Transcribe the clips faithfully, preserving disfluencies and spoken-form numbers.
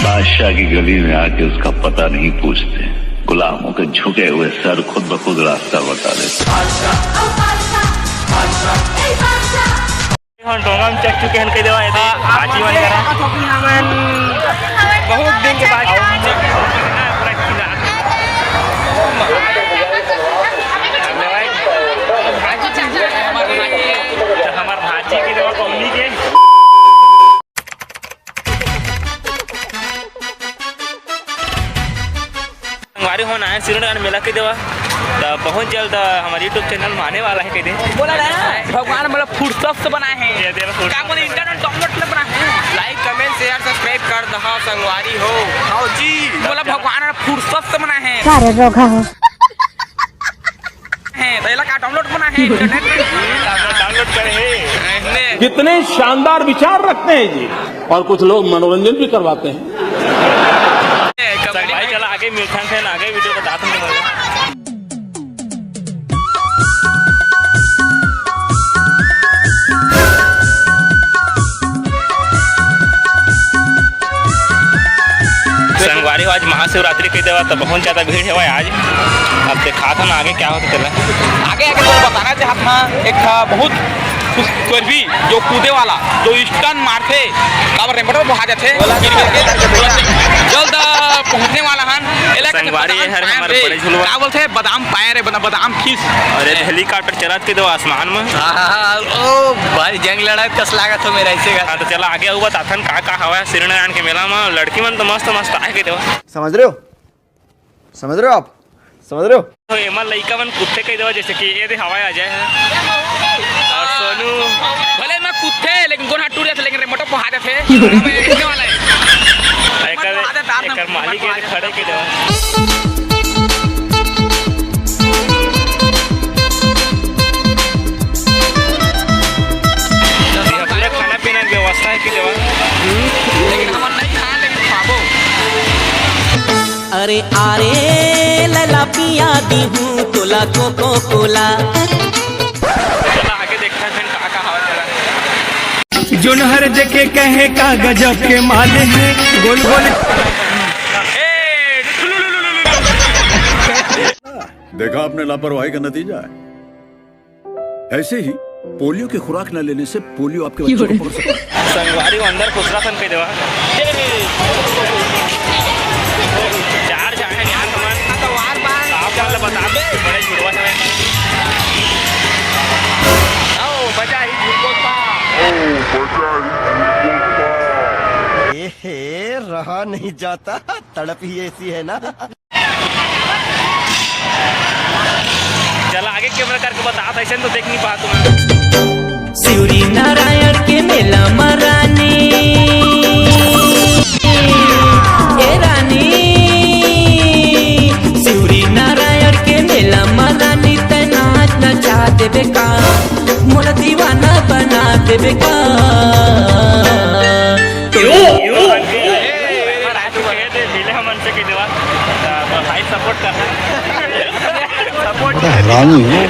बादशाह की गली में आके उसका पता नहीं पूछते, गुलामों के झुके हुए सर खुद ब खुद रास्ता बता देते। हम डोंगा में चढ़ चुके हैं, कह देवा, यदि आज ही मन करा। बहुत दिन के बाद। तो हमार भाजी के देवा, पौनी के। संगवारी हो, नारायण सिरोडगंज मेला के देवा, तो बहुत जल्द हमारे YouTube चैनल में आने वाला है, कह दे। बोला ना, भगवान मतलब फुर्सत से बना है। ये देवा फुर्सत का बोले, से। इंटरनेट डाउनलोड से बना है। Like, comment, share, subscribe कर दहा संगवारी हो। हाँ जी। बोला भगवान फुर्सत से बना है। सारे रोगा हो। है, तो एला का डाउनलोड बना है इंटरनेट में? डाउनलोड, डाउनलोड करे है। कितने शानदार विचार रखते हैं जी। और कुछ लोग मनोरंजन भी करवाते हैं। ए, कबड्डी भाई, चला आगे मिलथन, फिर आगे वीडियो बतात हूँ तुम्हारे। संगवारी हो, आज महाशिवरात्रि के देवा, तो बहुत ज्यादा भीड़ है भाई आज। अब देखा था ना आगे क्या होता चला। आगे आगे तो बताना चाहत हाँ, एक ठा बहुत कुछ करबी जो कूदे वाला, जो स्टन मारथे, काबर रेमबटो बहा जाथे। गिर गिर के जल्द पहुंचने वाला हन। एला कथे संगवारी, बादाम ये हर पाए हमारे रे। बड़े झुलवा। का बोलथे? बादाम पाए रे, बदा-, बादाम खीस। अरे, हेलीकॉप्टर चलत के दो आसमान में। हाँ, हाँ, हाँ, ओ भाई, जंग लड़त कस लागत हो मेरा ऐसे का। हाँ, तो चला आगे हुआ ताथन का का हवा है सिरनारायण के मेला में। लड़की मन तो मस्त मस्त आए के दो। समझ रहे हो? समझ रहे हो आप? समझ रहे हो? तो एमा लइका मन कुत्ते कह देवा, जैसे कि ये दे हवाई आ जाए है। और सोनू भले मैं कुत्ते, लेकिन गोन हाथ टूट जाते, लेकिन रेमोटो पहा जाते। मैं हिलने वाला है। एकर, पहा जाता, एकर मालिक ये खड़े कह देवा। पूरा खाना पीना के व्यवस्था है कि देवा। लेकिन हम नहीं खाए, लेकिन खाबो। अरे आरे लला पिया दी हूँ तोला कोको कोला। चला आगे देखता है फिर का का हवा चला। जोनहर देखे कहे का गजब के माल है, गोल गोल। देखा आपने लापरवाही का नतीजा है। ऐसे ही पोलियो की खुराक न लेने से पोलियो आपके बच्चों को पकड़ सकता है। संगवारी वो अंदर खुसरा सन कह देवा। चार जाने यार हमन। आप वाला बता दे, बड़े झुड़वा है। आओ, बजा ही झुड़को का। ए हे, रहा नहीं जाता, तड़प ही ऐसी है ना। चला आगे कैमरा करके बता, ऐसे तो देख नहीं पाया तुम्हें। शिवरी नारायण के मेला म रानी, ए रानी, शिवरी नारायण के मेला म रानी, तै नाच नचा देबे का, मोला दीवाना बना देबे का। मिले हमन से कह देवा, तो भाई सपोर्ट कर रहा है। सपोर्ट बड़ा हरामी है।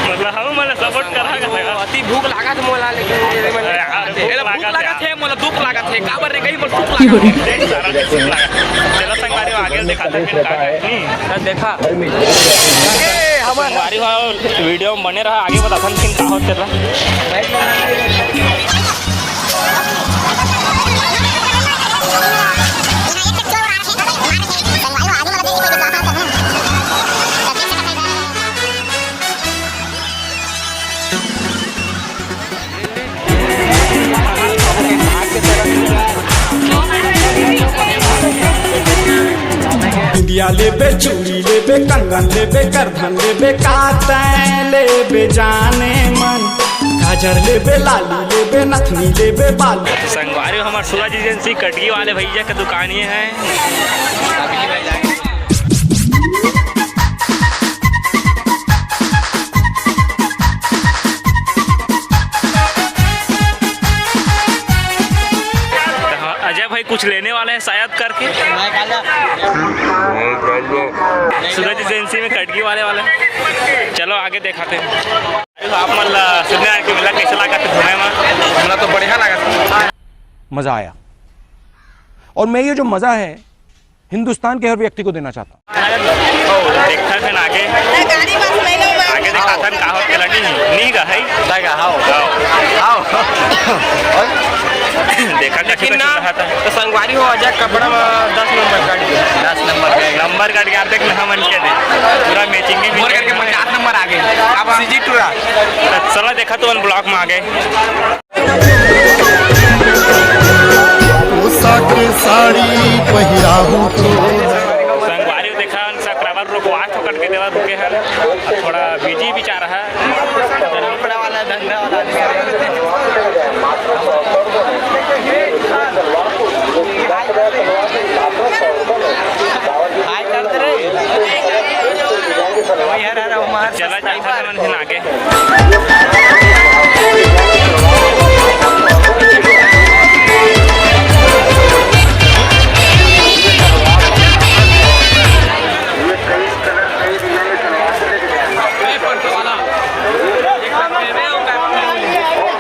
मतलब हम मतलब सपोर्ट कर रहा है। अति भूख लागत मोला, लेकिन ये मन अरे यार, भूख एला भूख लागत लागत है। है, मोला दुख लागत है, काबर रे कहीं मोला दुख लागत है। देख सारा दुख लागत। चलो संगवारी आगे दिखाते हैं फिर का है। हम्म, तो देखा। ए, हमारे संगवारी हो, वीडियो में बने रहा, आगे बताथन फिर का होत चला। बिंदिया लेबे, चूड़ी लेबे, कंगन लेबे, करधन लेबे, का तैं लेबे जाने मन। काजर लेबे, लाली लेबे, नथनी लेबे, बाल। संगवारी हो, हमार सूरज एजेंसी कटगी वाले भैया के दुकान ये है। अजय भाई कुछ लेने वाले हैं शायद करके। सूरज एजेंसी में कटगी वाले वाले। चलो आगे दिखाते हैं। आप मन ला सिरनारायण के मेला कैसे लागत घूमे में? हमरा तो बढ़िया लागत। मजा आया। और मैं ये जो मज़ा है हिंदुस्तान के हर व्यक्ति को देना चाहता हूँ। देखत हन आगे, आगे देखत हन का होत तेला, नहीं, नहीं गा है। देखा कछु लेकिन कछु ना, कहा था। तो संगवारी हो, अजय कपड़ा में दस नंबर काट दिया। दस नंबर के नंबर काट के आप देख ना, हमन के दे पूरा मैचिंग ही मोर करके पचास नंबर आ गए। अब सीजी टूरा। तो चला देखा तो उन ब्लॉक में आ गए। पोशाक साड़ी पहिराहूँ तो। संगवारी देखा, सब्सक्राइबर लोग वाच पकड़ के देवा रुके हैं, अब थोड़ा बिजी बेचारा है। कपड़ा वाला, धंधा वाला आदमी। हाय कर दे रे। वही हर हर हमार चला जाता है, मन फिर आगे।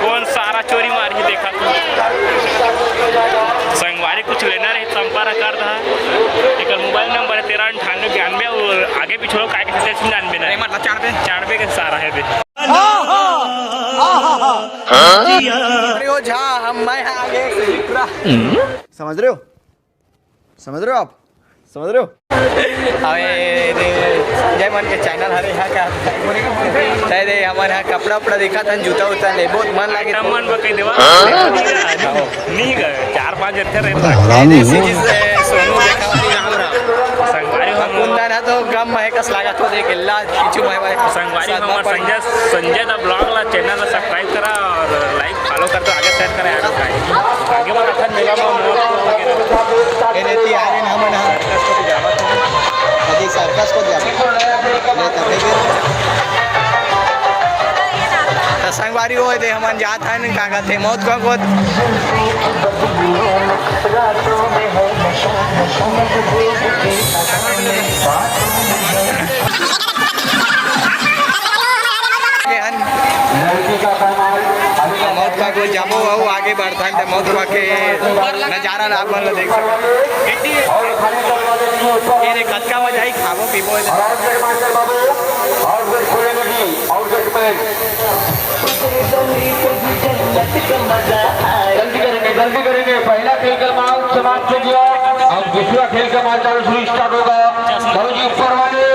कौन सारा चोरी मार के देखा तू? संगवारी कुछ लेना रही, संपर्क कर दहा। एकर मोबाइल नंबर है तेरह अंठानवे बयानवे, और आगे पीछे लोग काय के चीज जानबे ना। अरे मतलब चार पे? चार पे के सारा है बे। अरे ओ झा, हम मैं आगे। समझ रहे हो? समझ रहे हो आप? समझ रहे हो? अबे रे, जय मन के चैनल हरे यहाँ का। जय रे, हमन यहाँ कपड़ा उपड़ा देखा था, जूता उता लेबो, मन लागे तो। मन बकई देवा। हाँ? नहीं गए, चार पांच जत्थे रहता। हरामी जैसे हो। जिस, ए, सोनू देखा वाली राम राम। संगवारी हो। कुंदा ना तो गम महकस लागत हो, देख गिल्ला, पीछू भाई भाई। संगवारी हो, हमार संजय, संजय दा ब्लॉग ला, चैनल ला सब्सक्राइब करा और लाइक फॉलो कर दो, आगे शेयर करें, आगे बढ़ाएं। आगे बढ़ा था मेला में मौत वगैरह। ये रहती आगे ना मना। सर्कस को जावा था। अभी सर्कस को जावा। ले तब भी। तो संगवारी हो दे, हमन जात हन, का कहते, मौत का गोद। मौत का गोद जाबो, अउ आगे बढ़थन, त मौत का के नजारा ला अपन ला देख सकत। ये रे, कतका मजा आई, खाबो पीबो। जल्दी करेंगे, जल्दी करेंगे। पहला खेल का माल समाप्त हो गया। अब दूसरा खेल का माल चालू, शुरू, स्टार्ट होगा। बाबू जी ऊपर वाले,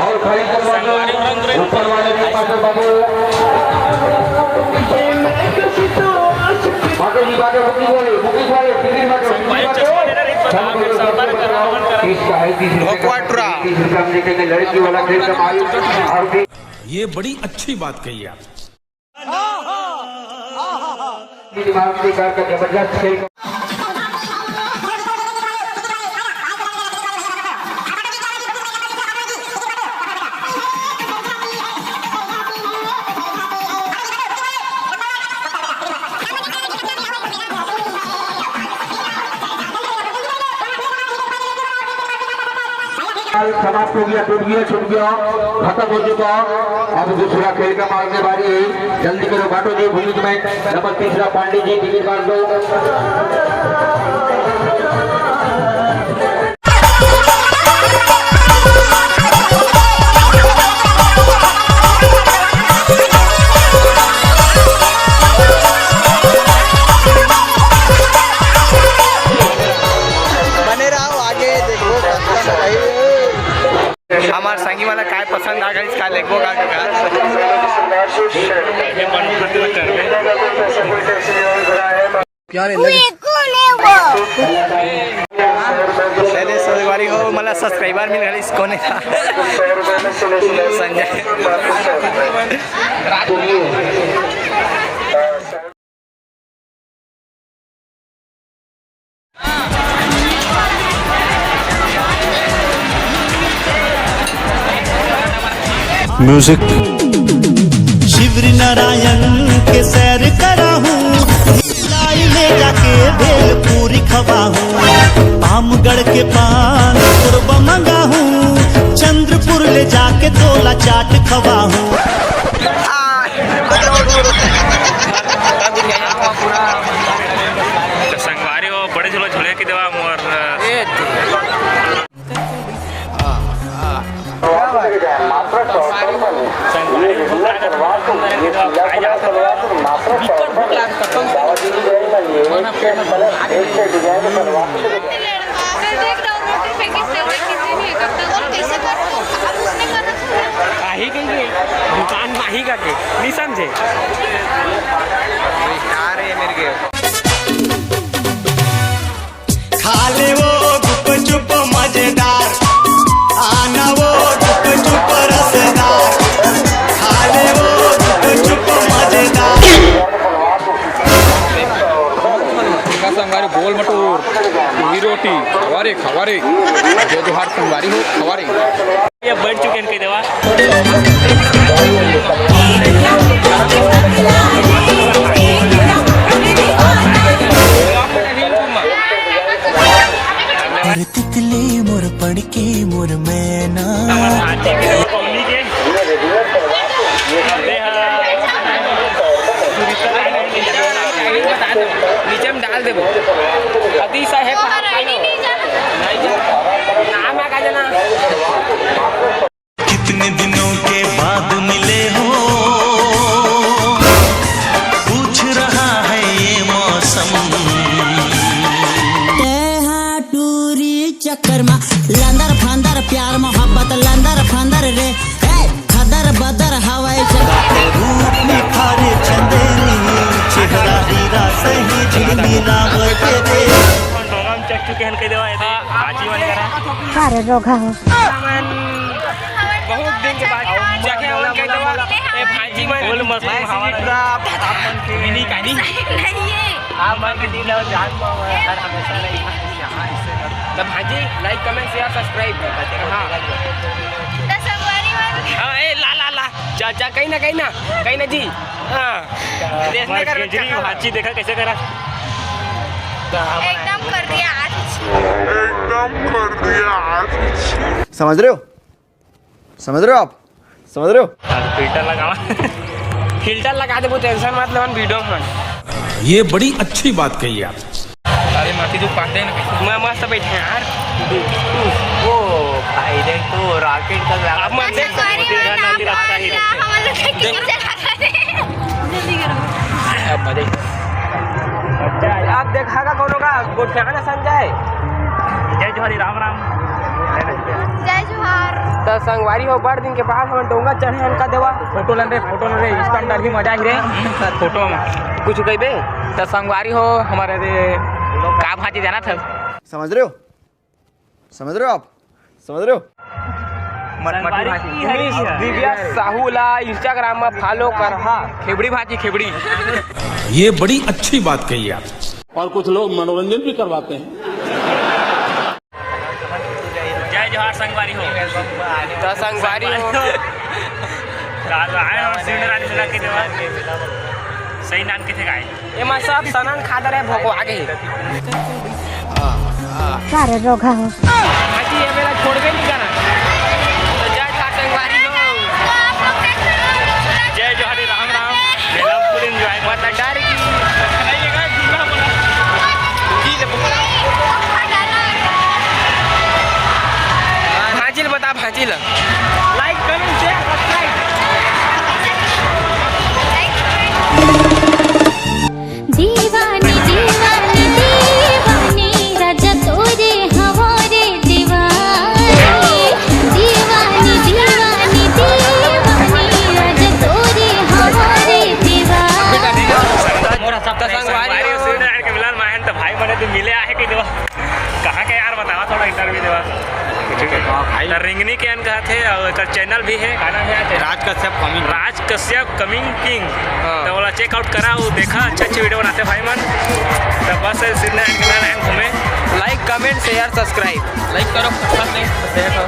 और खड़ी करवा दो। ऊपर वाले भी पास बाबू। बाटो जी, बाटो, बुकिंग वाले, बुकिंग वाले, टिकट बाटो, टिकट बाटो। तीस का है, तीस रुपये का, तीस रुपये हम देखेंगे। लड़की वाला खेल का माल और भी। ये बड़ी अच्छी बात कही आप। दिमाग बेकार का जबरदस्त खेल। समाप्त हो गया, टूट गया, छूट गया, खत्म हो चुका। अब दूसरा खेल का मारने वाली है, जल्दी करो, बांटो जी, भूमि में नंबर तीसरा पांडे जी, टिकट मार दो। बने रहो, आगे देखो, कब तक भाई। हमार संगी वाला काय पसंद आ गइस, का लेगो का, का? प्यारे लगे। पहले संगवारी हो, मला सब्सक्राइबर मिल गइस, कोने था? संजय। म्यूजिक। शिवरी नारायण के सैर कराहूँ, लाई ले जाके भेल पूरी खवाहूँ, पामगढ़ के पान पुरब मंगाहूँ, चंद्रपुर ले जाके तोला चाट खवाहूँ। तो संगवारी हो, बड़े झूला झूले। देवा मोर, अ, ए, संगवारी हो, का करत हन? बिकट भूख लागत, कसम से। आही कहिके, दुकान म आही कहिके, नहीं समझे। बेकार है मेरे के। खा ले वो गुपचुप मजेदार, आना वो गुपचुप रसदार। खा ले वो गुपचुप मजेदार। का संगवारी, गोल मटोर, पूरी रोटी, खवा रे, खवा रे। जय जोहार संगवारी हो, खवा रे। ये बैठ चुके हैं इनके देवा। मोर तितली, मोर पड़की, मोर मैना। नीचे में डाल देबो। अति सा है पहाड़, खा लो। नाम आ का जना। कितने दिनों के बाद मिले हो, पूछ रहा है ये मौसम। तेहा टूरी चक्कर मा लंदर फंदर प्यार मोहब्बत लंदर फंदर रे, हे खदर बदर हवाई चक्कर। रूप निखारे चंदेनी, चेहरा हीरा सही झिलमिलावत रे। डोंगा में चढ़ चुके हैं, कह देवा, ये देख, हाँ। भाजी मन करा। अरे रोगा हो। बहुत दिन के बाद चखे हमन कह देवा, ए भाजी मन। फुल मस्त हवा लगा। मिनी कानी। नहीं है। आप मन के दिल और जान में हर हमेशा रही। यहाँ इससे तो भाजी, like, comment, share, subscribe। हाँ। तो संगवारी मन। हाँ, ए, ला, ला, ला। जा, जा, कहीं ना, कहीं ना, कहीं ना जी। हाँ। देखने का केजरी रखा। भाजी देखा कैसे करा। एकदम कर दिया आज। एकदम कर दिया आज। समझ रहे हो? समझ रहे हो आप? समझ रहे हो? फिल्टर लगावा। फिल्टर लगा देबो, tension मत लेवन, video में। ये बड़ी अच्छी बात कही आप। अरे माथी तू पाते हैं ना, मैं मस्त बैठे हैं यार। ओ भाई देख तो rocket का आप मन देख सकते हो। हमन लोग के किचन लगा दे। जल्दी करो। अब मजे। आप देखा का कोनो का गोठियाना संजय। जय जोहारी, राम राम। जय जोहार। त संगवारी हो, बड़ दिन के बाद हमन डोंगा चढ़े हन का देवा। फोटो लन रे, फोटो लन रे, standard ही मजा ही रे। फोटो में कुछ कहिबे? त संगवारी हो, हमर रे का भाजी जानत हस? समझ रहे हो? समझ रहे हो आप? समझ रहे हो? मटमटी भाजी। मिस दिव्या साहू ला Instagram में follow करहा। खेबड़ी भाजी, खेबड़ी। ये बड़ी अच्छी बात कही आप। और कुछ लोग मनोरंजन भी करवाते हैं। जय जोहार संगवारी हो। त संगवारी हो। राज आए और सिंह राज मिला के देवा। सही नाम के थे गाय। एमा सब सनन खादर है, भोको आगे। का रे रोगा हो? भाजी, ये मेरा छोड़बे नहीं करा। तो जय जोहार संगवारी हो। जय जोहारी, राम राम। मेला full enjoy। मत डर की। भाजी ल बता, भाजी ल। Like, comment, share, subscribe। दीवानी, दीवानी, दीवानी, राजा तोरे हवा रे दीवानी। दीवानी, दीवानी, दीवानी, राजा तोरे हवा रे दीवानी। मोर सब संगवारी हो। सूर्यनारायण के मिलन माहन त भाई मने तो मिले आहे कि देवा। कहाँ के यार बतावा, थोड़ा interview देवा। ठीक है, हाँ भाई। त रिंगनी के अन कहा थे और एकर channel भी है, का नाम है यार? राज कश्यप कमिंग। राज कश्यप कमिंग किंग। हाँ। तो बोला check out करा, वो देखा, अच्छे अच्छे video बनाते भाई मन। तो बस सिरने घूमे। Like, comment, share, subscribe। Like करो, share करो।